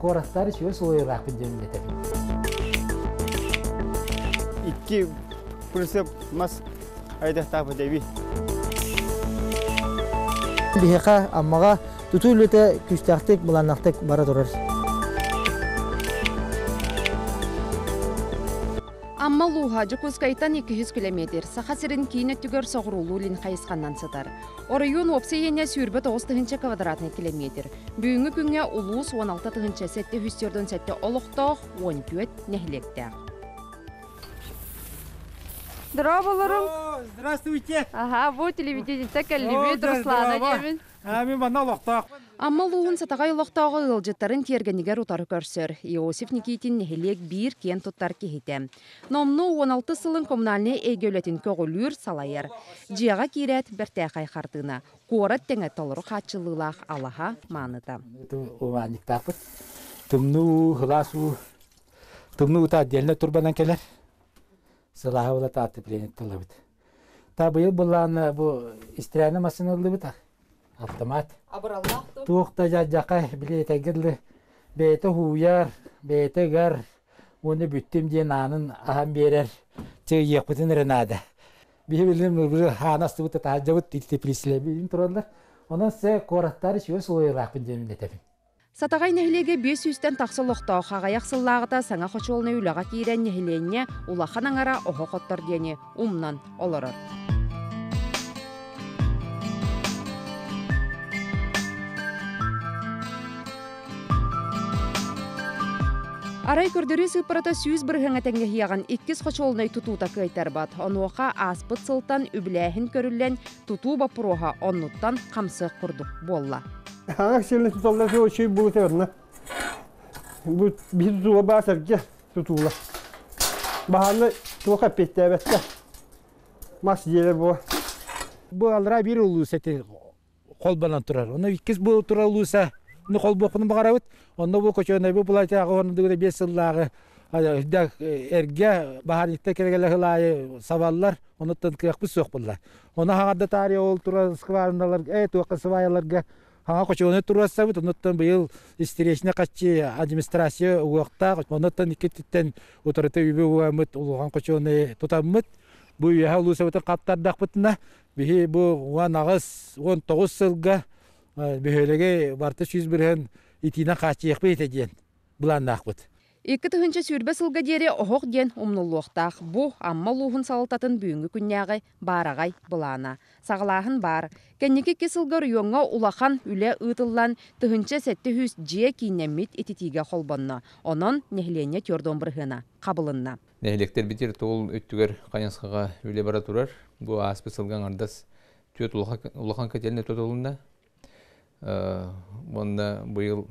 Куораттары үчүгэй суолуйалаахпын диэн этэбин. Икки прицеп мас айдахтаах дэби. Биһиэхэ Аммаҕа тутуу үлэтэ күүстээхтик, былааннаахтык бара турар. Амма улууһа Дьокуускайтан 200 километр, Саха сирин киин өттүгэр соҕуруулуу-илин хайысханан сытар. Оройуон уопсай иэнэ 29 тыһыынча квадратнай километр. Бүгүҥҥү күҥҥэ улуус 16 тыһыынча 747 олохтоох 14 нэһилиэктээх. Здорово, Здравствуйте! Ага, бу телевидениетэ кэллибит, Руслана диэбин. Мин манна олохтоох. Амма улууһун Сатаҕай олохтооҕо ыалдьыттарын тиэргэнигэр утары көрсөр. Иосиф Никитин нэһилиэк биир киэн туттар киһитэ. Номнуо 16 сылын коммунальнай эйгэ үлэтин көҕүлүүр, салайар. Дьиэҕэ киирээт бэртээхэй хартыына. Куорат тэҥэ толору хааччыллыылаах алаһа мааныта. Умаанньыктаахпыт. Тымныы, сылаас уу. Тымныы уута отдельно турбанан кэлэр. Сылааһы була отопление тылыбыт. Та быйыл былаан бу истрээнэ массыына ыллыбыт автомат. Абыраллаах дуо? Туох да дьадьака били этэргэ дылы бэйэтэ уһууйар, бэйэтэ ыгар, уонна бүттүм диэн аанын аһан биэрэр, чыйыахпытын эрэ наада. Биһи билим хаана астыбыт таһаадьабыт теплицлэбин тураллар. Онон се куораттары үчүгэй суолуйалаахпын диэн этэбин. Сатаҕай нэһилиэгэ 500-тэн тахса олохтоох аҕыйах сыллааҕыта саҥа хочуолунай үлэҕэ киирэн нэһилиэнньэ улахан аҥара оһох оттор диэни умнан олорор. Арай көрдөрүү сыыппарата 100% тэҥнэһиэҕин иккис хочуолунай тутуута кыайтарбат. Онуоха ааспыт сылтан үбүлээһин көрүллэн тутуу боппуруоһа оннуттан хамсыах курдук буолла. Аҥар сирин туталлар үчүгэй буолута барна. Бу биһи тутууга баа сэргэ тутуула. Баһааны туох эппиэттээбэттэ. Мас дьиэлэр буо. Бу аллараа биир улуус эти холбонон турар. Онно иккис бу турар улууса холбуохпун баҕарабыт. Онно бу Кочуонайбы Булайтааҕы уонна 5 сыллааҕы эргэ баһаарниктар кэлэ сыл аайы сабаллар. Онуттан кыахпыт суох буолла. Ону хаҥарда таарыйа ол турар скважиналар, туохха сваяларга хаҥа хочуону туруорсабыт. Онуттан быйыл истеричнэ хаччы администрация угуохтаах. Онуттан иккиттэн утарыта үбү угаммыт улахан хочуону тутаммыт. Бу үөһэ улуусабытын хаптардахпытына, биһи бу 18, 19 сылга бөһүөлэги барыта 100% итиинэн хааччыйыахпыт этэ диэн былааннаахпыт. 2020 сылга диэри оһох диэн умнуллуохтаах. Бу Амма улууһун салалтатын бүгүҥҥү күннээҕи баараҕай былаана. Саҕалааһын баар. Кэнники икки сылга оройуоҥҥа улахан үлэ ыытыллан, 1700 дьиэ кииннэммит ититиигэ холбонно. Онон нэһилиэнньэ түөрт бырыһыана хабылынна. Нэһилиэктэрбитигэр тоҕул өттүгэр хайысхаҕа үлэ бара турар. Бу ааспыт сылга аҥардас түөрт улахан котельнай тутулунна. Уонна быйыл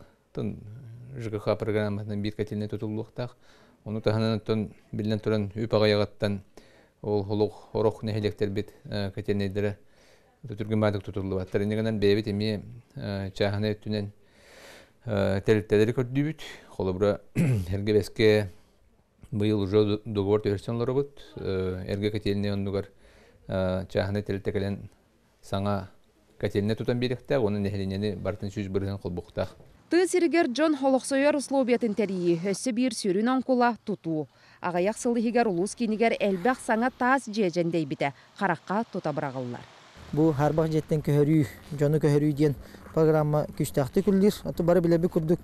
ЖКХ программатынан биир котельнай тутуллуохтаах. Ону таһынан оттон биллэн туран үп аҕыйаҕыттан ол олох орох нэһилиэктэрбит котельнайдара түргэн баардык тутуллубаттар. Инньэ гынан бэйэбит эмиэ чааһынай өттүнэн тэрилтэлэри көрдүүбүт. Холобура, эргэ бэскэ быйыл уже договор түһэрсэн олоробут. Эргэ котельнай оннугар чааһынай тэрилтэ кэлэн саҥа котельнай тутан биэриэхтээх уонна нэһилиэнньэни барытын 100% холбуохтаах. Тыа сиригэр дьон олохсойор условиятын тэрийии өссө биир сүрүн оҥкула тутуу. Аҕыйах сыл иһигэр улуус киинигэр элбэх саҥа таас дьиэ дьэндэйбитэ харахха тута быраҕыллар. Бу харбах дьиэттэн көһөрүү, дьону көһөрүү диэн программа күүстээхтик үлэлиир. Ото бары билэбит курдук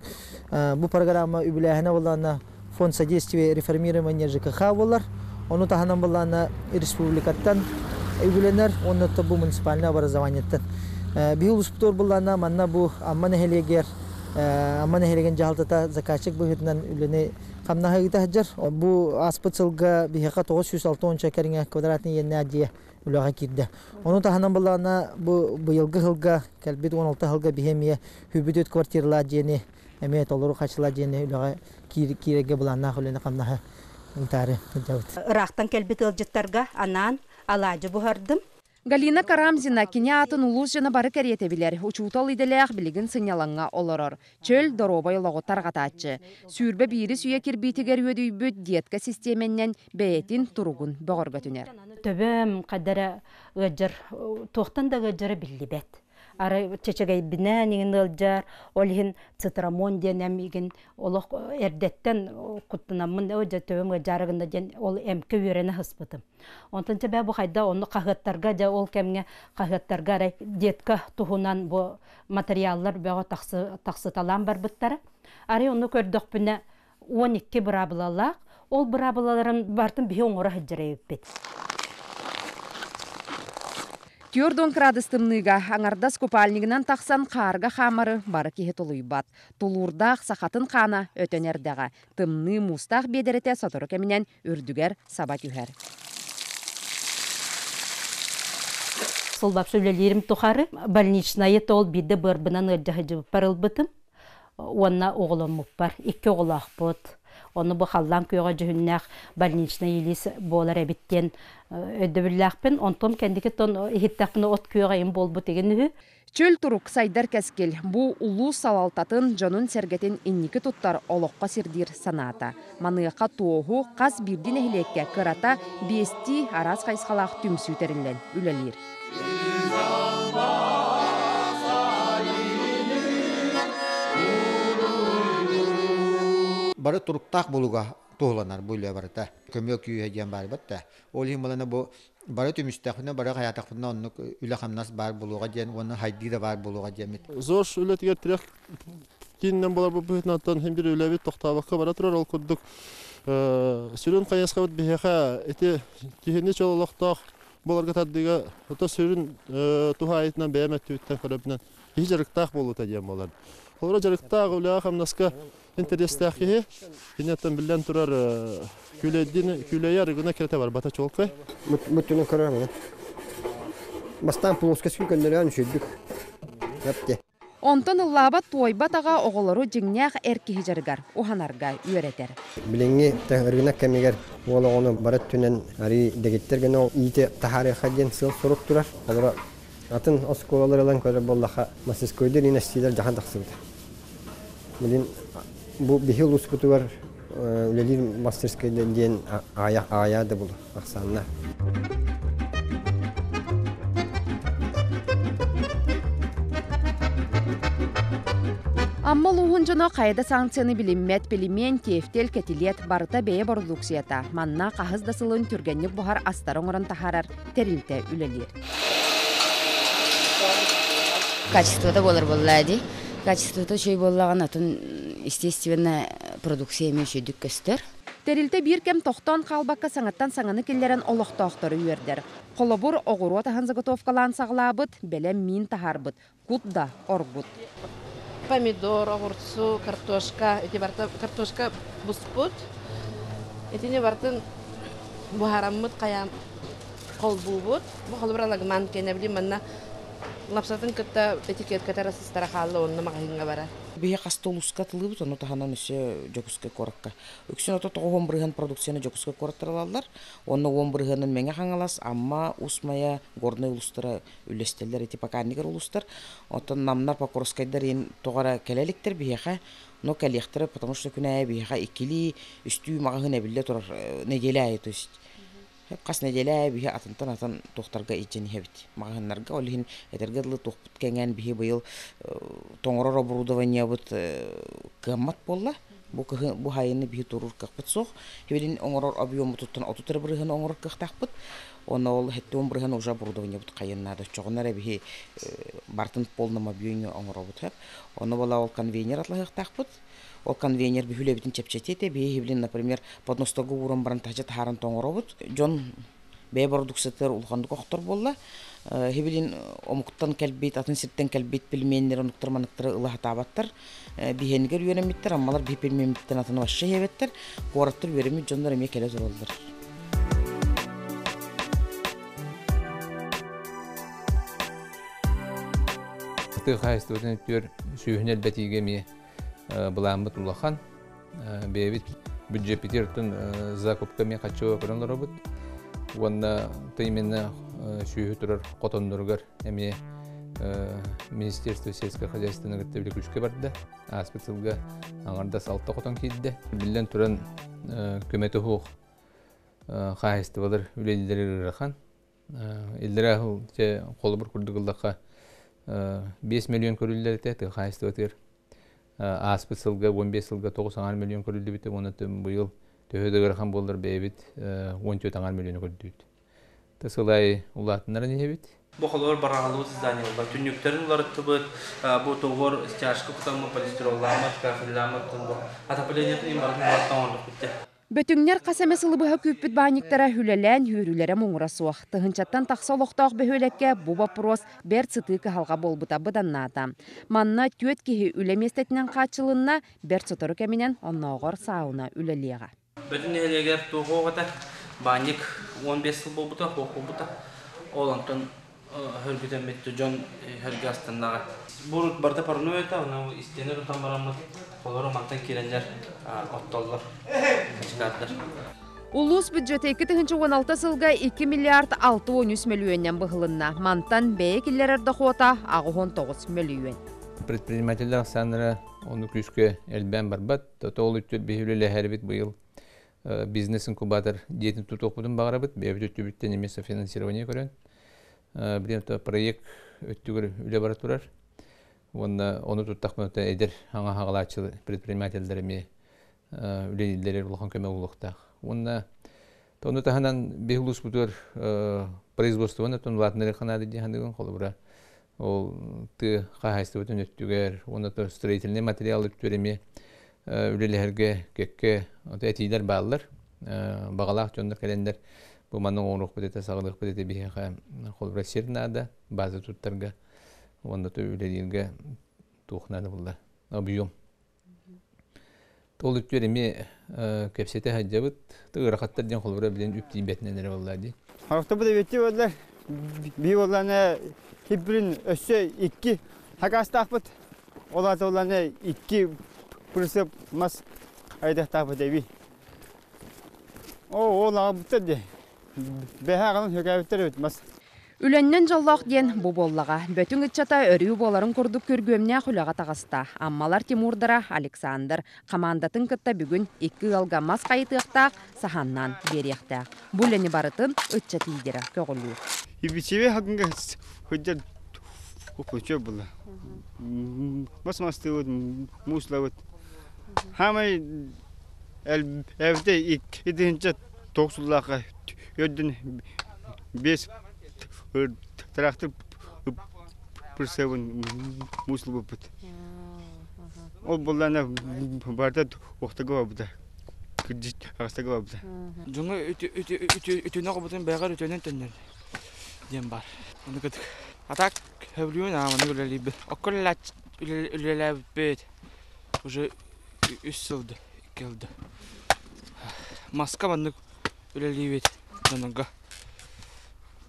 бу программа үбүлээһинэ буоллаҕына фонд содействия реформирования ЖКХ буолар. Ону таһынан буоллаҕына республикаттан үбүлэнэр уонна бу муниципальное образованиеттан. Биһи улууспутугар буоллаҕына манна бу Амма нэһилиэгэр Амма нэһилиэгин дьаһалтата заказчик быһыытынан үлэни хамнаһы ыыта сылдьар. Бу ааспыт сылга биһиэхэ 960 кэриҥэ квадратный иэннээх дьиэ үлэҕэ киирдэ. Ону таһынан былаана бу быйылгы сылга кэлбит 16 сылга биһи эмиэ хүбүтүт квартиралаах дьиэни эмиэ толору хачылаах дьиэни үлэҕэ киирэргэ былааннаах үлэни-хамнаһы ыытаары сылдьабыт. Ыраахтан кэлбит ыалдьыттарга анаан алаадьы буһардым. Галина Карамзина кини аатын улуус дьоно бары кэриэтэ билэр. Учуутал идэлээх билигин сынньалаҥҥа олорор. Чөл, доруобай олоҕу тарҕатааччы. 21-с үйэ кирбиитигэр үөдүйбүт детка систиэмэннэн бэйэтин туругун бөҕөргөтүнэр. Төбөм хайдара ыалдьар, туохтан да ыалдьара биллибэт. Арай чэчэгэйбинэн иҥин ыалдьар, ол иһин цитрамон диэн эм игин олох эрдэттэн куттанаммын оо дьэ төбөм ыалдьаары гынна диэн ол эмкэ үөрэнэ сыспытым. Онтон дьэ бу хайда онно хаһыаттарга дьэ ол кэмҥэ хаһыаттарга арай детка туһунан бу материаллар бөҕө тахсыталаан барбыттара. Арай ону көрдөхпүнэ 12 быраабылалаах, ол быраабылаларын бартын биһи оҥоро сылдьар эбиппит. 40 градус тымныыга аҥардас купальнигынан тахсан хаарга хаамары бары киһи тулуйбат. Тулуурдаах сахатын хаана өтөн эрдэҕэ. Тымныы муустаах биэдэрэтэ сотору кэминэн үрдүгэр саба түһэр. Сылбапса үлэлиирим тухары больничнайы тол биирдэ быарбынан ыалдьа сылдьыбыппар ылбытым. Уонна оҕоломмуппар икки оҕолоохпут. Ону бу халлаан күөҕэ дьүһүннээх больничный илиис буолар эбит диэн өйдөбүллээхпин. Онтон кэнники тон иһиттэхпинэ от күөҕэ им буолбут игин үһү. Чөл турук сайдар кэскил бу улуус салалтатын дьонун-сэргэтин инники туттар олоххо сирдиир санаата. Маныаха туоһу хас биирдии нэһилиэккэ кырата биэстии араас хайысхалаах түмсүү тэриллэн үлэлиир. Бары туруктаах булуга туһуланар бу үлэ барыта. Көмө күүһэ диэн баар да. Ол иһин балана бу бары түмүстэхпинэ, бары хайаатахпына оннук үлэ-хамнас баар буолуоҕа диэн уонна хайдыы да баар буолуоҕа диэммит. ЗОЖ үлэтигэр тирэх киининэн буолар быһыытынан хим бир үлэбит тохтообокко бара турар. Ол курдук сүрүн хайысхабыт биһиэхэ ити киһини чөл олохтоох буоларга тардыыга ото сүрүн туһаайытынан бэйэм өттүбүттэн көрөбүнэн киһи дьарыктаах буолуута диэн буолар. Холобура дьарыктаах үлэҕэ-хамнаска интэриэстээх киһи киниэттэн биллэн турар күлэйдин күлэйэ арыгына кирэтэ барбата чуолкай. Мүттүнэн көрөҥүн. Бастаан плоскость көннөрөөн үчүйдүк. Эпте. Онтон ыллаабат туойбат аҕа оҕолору дьиҥнээх эр киһи дьарыгар уһанарга үөрэтэр. Билиҥҥи рынок кэмигэр уол оҕону бары өттүнэн арыы дэгиттэр гына ол иитэ таһаарыахха диэн сыал-сорук турар. Олоро атын оскуолалар ылан көрөр буоллахха мастерскойдор иинэстиилэр дьахан тахсыбыта. Билин бу биһи улууспутугар үлэлиир мастерскойдар диэн аайа аайа да булу ахсаанна. Амма улууһун дьоно хайда санкцияны билиммэт, пельмень, тефтель, кэтилиэт барыта бэйэ бородууксуйата. Манна хаһыс да сылын түргэнник буһар астары оҥорон таһаарар тэрилтэ үлэлиир. Качествота буолар буолла дии. Качествота үчүгэй буоллаҕына, атын естественно продукция эмиэ үчүгэйдик көстөр. Тэрилтэ биир кэм тохтоон хаалбакка саҥаттан саҥаны киллэрэн олохтоохтору үөрдэр. Холобур, оҕуруот аһын заготовкалаан саҕалаабыт, бэлэм миин таһаарбыт, кут да оргут. Помидор, огурцу, картошка, эти барыта картошка буспут. Итини барытын буһараммыт хайаан холбуубут. Бу холобура лагман кэнэ билим манна лапсатын кытта этикетката расыстара хаалла онно маҕаһыыҥҥа барар. Биһи хаста улууска атылыыбыт, ону таһынан өссө Дьокуускай куоракка. Үксүн ото 90% продукцияны Дьокуускай куораттар ылаллар. Онно 10 бырыһыанын Мэҥэ Хаҥалас, Амма, Уус Майа, Горнай улуустара үллэстэллэр, ити поканнигар улуустар. Оттон намнар, покровскайдар иин тоҕо эрэ кэлэ иликтэр биһиэхэ, но кэлиэхтэрэ, потому что күн аайы биһиэхэ иккилии, үстүү маҕаһыын эбиллэ турар нэдиэлэ аайы, то есть хас нэдиэлэ аайы биһи атынтан атын туохтарга илдьэн иһэбит маҕаһыыннарга. Ол иһин этэргэ дылы туохпут кэҥээн биһи быйыл тоҥорор оборудованиебыт кыаммат буолла. Бу кыһын бу хайыны биһи турур кыахпыт суох. Хибилин оҥорор объеммутуттан 30% оҥорор кыахтаахпыт. Онно ол 70% уже оборудованиебыт хайыннаады. Оччоҕуна эрэ биһи бартын полном объеме оҥоробут. Ону була ол конвейнер атлаһыахтаахпыт. Ол конвейнер биһи үлэбитин чэпчэтиэ. Биһи хибилин, например, подносторго ууран баран тача таһааран тоҥоробут. Дьон бэйэ бородууксуйатыгар улаханнык охтор буолла. Хибилин омуктан кэлбит, атын сиртэн кэлбит пельменнер онуктар маныктары ыла сатаабаттар. Биһиэнигэр үөрэммиттэр, аммалар биһи пельменмиттен атын вообще иһэбэттэр. Куораттар үөрэммит дьоннор эмиэ кэлэ тураллар. Тыа хаһайыстыбатын өттүгэр сүүһүн элбэтиигэ эмиэ былааммыт улахан. Бэйэбит бюджеппитигэр оттон закупка эмиэ хаччыга көрөн олоробут. Уонна именно сүүһү турар хотонноругар эмиэ Министерство сельского хозяйства кытта били күүскэ барда. Ааспыт сылга аҥардас алта хотон киирдэ. Биллэн туран көмөтө суох хаһайыстыбалар үлэлииллэр ыарахан. Иллэрэ холобур курдук ыллахха. 5 миллион көрүллэр этэ тыа хаһаайыстыбатыгар. Ааспыт сылга 15 сылга 9 миллион көрүллүбүтэ уонна быйыл төһө да ыарахан буоллар бэйэбит 14 миллиону көрдүүбүт. Та сыл аайы улаатыннаран иһэбит. Бу холобур бараҕалыбыт здание буолла. Түннүктэрин уларыттыбыт, бу тугур стяжка кутаммыт, полистиролламмыт, кафелламмыт, бу отоплениетын им барытын уларытан оҥордук бүттэ. Бөтүҥнэр хас эмэ сылы быһа күүппүт баанньыктара үлэлээн үөрүүлэрэ муҥура суох. Тыһыынчаттан тахса олохтоох бөһүөлэккэ бу боппуруос бэрт сытыы кыһалҕа буолбута быданнаата. Манна түөрт киһи үлэ миэстэтинэн хааччылынна, бэрт сотору кэминэн оннооҕор сауна үлэлиэҕэ. Бөтүн нэһилиэгэр туох этэ, баанньык 15 сыл буолбута, хуох буолбута. Ол онтон хөргүтэммит дьон хөргө астаннаҕа. Бурут барда парной это, оны истиэнэ тутан бараммыт, холору мантан киирэннэр оттоллор, качкаардар. Улуус бюджета 2016 сылга 2 миллиард 63 мөлүйүөннэн быһылынна. Мантан бэйэ киллэрэр дохуота 69 мөлүйүөн. Предпринимателлэр ахсааннара ону күүскэ элбээн барбат. Тоол үттүр биһи үлэлэһэрбит быйыл бизнес-инкубатор диэтин тутуохпутун баҕарабыт. Бэйэбит өттүбүттэн эмиэ софинансирование көрөн. Билем проект өттүгэр үлэ бара турар. Уонна ону туттахпына эдэр аҥа хаҕалааччы предпринимателлэр эмиэ үлэлииллэригэр улахан көмө буолуохтаах. Уонна ону таһынан биһи улууспутугар производствоны улаатыннарыахха ханаады дии саныыбын. Холобура ол тыа хаһаайыстыбатын өттүгэр уонна строительный материал өттүгэр эмиэ үлэлэһэргэ кэккэ этиилэр бааллар. Баҕалаах дьоннор кэлэннэр бу манна оҥоруохпут этэ, саҕалыахпыт этэ биһиэхэ холобура сир наада, база туттарга уонна үлэлииргэ туох наада булла объем. Ол үттүөр эмиэ кэпсэтэ сылдьабыт. Ыарахаттар диэн холобура билэн үп тиийбэтинэн эрэ буолла дии. Харахтабыт эбитти боллар. Би болланы хибрин өссө икки хакастаахпыт. Ол ата болланы икки прицеп мас айдахтаахпыт эби. О, ол ағабыттар де. Бэһэ аҕалан хөкөөбүттэр эбит мас. Үлэннэн дьоллоох диэн бу буоллаҕа. Бөтүҥ ыччата өрүү буоларын курдук күргүөмнээх үлэҕэ таҕыста. Аммалар Тимурдара Александр хамаандатын кытта бүгүн икки ыалга мас хайытыахтаах, саһааннаан биэриэхтээх. Бу үлэни барытын ыччат лидера көҕүлүүр. Ибичеве хагынга хыджар укучу була. Бас мастыбыт, муслабыт. Хамай эвде икки токсуллаха өддүн бес трактор прицебын муслубуппут. Ол буллана барда охтага бабыта. Кырдьыт ағастага бабыта. Дьоҥҥо үтүөнэ хобутун бэҕэр үтүөнэн төннөр диэн бар. Ону кытык. А так хөблүүн ааманы үлэлиибит. Окко үлэлээбиппит. Уже үс сылды, икки ылды. Маска маннык үлэлиибит дьонорго.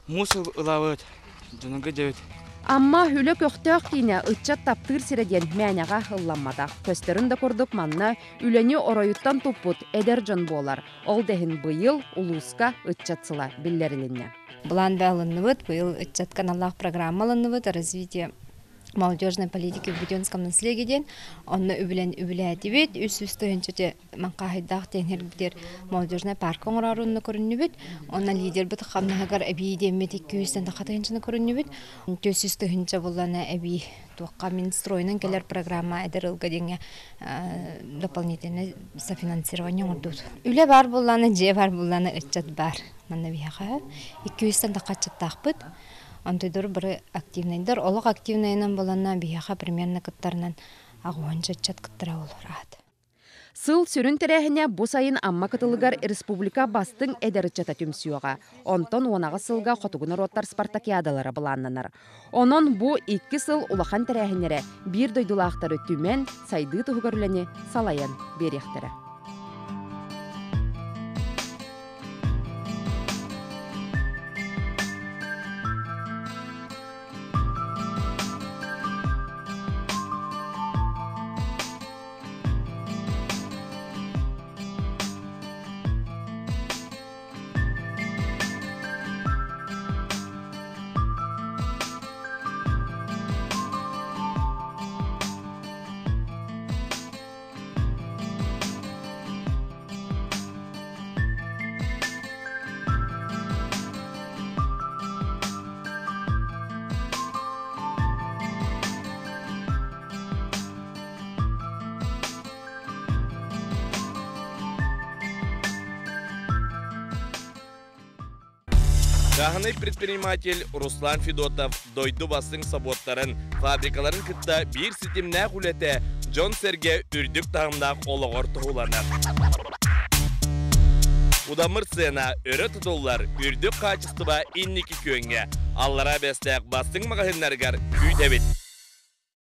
Муус ылабыт, дьонорго дьэбит. Амма үлэ көхтөөх киинэ ыччат таптыыр сирэ диэн мээнэҕэ ылламматах. Көстөрүн да курдук манна үлэни оройуттан туппут эдэр дьон буолар. Ол да иһин быйыл улууска ыччат сыла биллэрилиннэ. Былаан баалынныбыт, быйыл ыччат каналлаах программа алынныбыт, развитие молодежной политики в Буденском наследии диэн, онно үбүлэн үбүлээтибит, үс үс тыһыынча маҥхааһайдаах диэн молодежный парк оҥороорунна көрүннүбүт, онно лидербит хамнаһыгар эбии диэммит 200 тахатыһынчаны көрүннүбүт, 400 тыһыынча буллана эбии туохха Минстройунан кэлэр программа эдэр ылга диэҥҥэ дополнительное софинансирование оҥордубут. Үлэ бар буллана, дьиэ бар буллана, ыччат бар. Манна биһиэхэ 200 тахаччыттаахпыт. Онтойдор бары активнайдар. Олох активнайынан буланна биһиэхэ примерно кыттарынан аҕуһанча ыччат кыттара олор аат. Сыл сүрүн тэрээһинэ бу сайын Амма кытылыгар республика бастыҥ эдэр ыччата түмсүөҕэ. Онтон уонаҕы сылга хотугу норуоттар спартакиадалара былааннанар. Онон бу икки сыл улахан тэрээһиннэрэ биир дойдулаахтары түмэн, сайдыы туһугар үлэни салайан биэриэхтэрэ. Чааһынай предприниматель Руслан Федотов дойду бастыҥ собуоттарын, фабрикаларын кытта биир ситимнээх үлэтэ дьон-сэргэ үрдүк таһымнаах олоҕор туһуланар. Удамыр сыана өрө тутуллар, үрдүк хаачыстыба инники күөҥҥэ. Аллараа Бэстээх бастыҥ маҕаһыыннарыгар күүтэбит.